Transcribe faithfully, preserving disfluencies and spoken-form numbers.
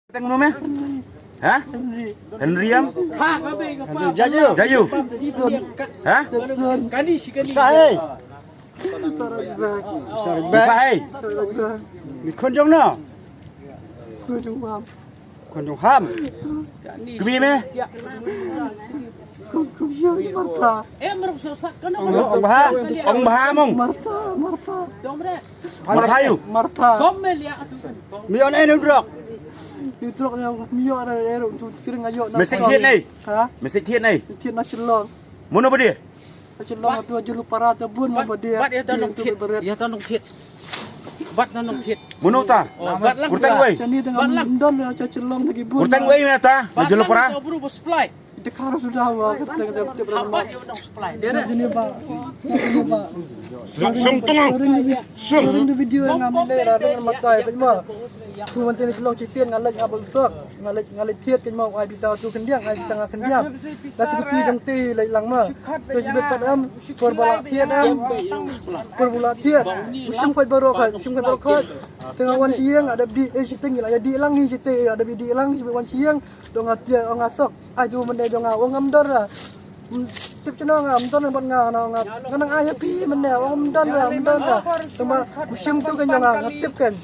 Teng no me? Ha? Henry em? Jayu. Jayu. Ha? Sa hei. Sa hei. Mi khun jong no. Khun jong ham. Kumi me? Ong, ong bha. Ong bha mong. Martha, Martha. Martha yu. Martha. Mi on enu drok. Ni drok ne mi on enu tu kiring ayo na. Mesik thiet nei. Ha? Mesik thiet nei. Thiet na Shillong. Mono bade? Na Shillong tu julu para ta bun ma bade. Bat ya tanong thiet. Ya tanong thiet. Bat tanong thiet. Mono ta? Kurteng wei. Sani tengah ndon na Shillong lagi bun. Kurteng wei me ta? Na julu para. Ita karo sudah wa kata kata kata. Ini ba. Ini ba. Sum tong. Sum. Ini video yang kami le ra dengan mata ya ma. Ku man sini Shillong chisien ngalek ngabul sok. Ngalek ngalek thiet kan ma ai bisa tu kendiang ai bisa nga kendiang. Dah seperti jong ti lai lang ma. Tu sibet pat am. Kor bala thiet am. Kor bala thiet. Usim khoi barok hai. Usim khoi barok hai. Tengah wan chieng ada di eh siteng ila ya di lang ni siteng ada di lang sibet wan chieng. Dong nga thiet ong nga sok. Ai tu mende jong nga ong ngam dor la. Tip chno nga ngam dor la bad nga na nga nga nang ai phi mende ong ngam dor la ngam dor la. Tuma usim tu kan jong nga nga tip kan.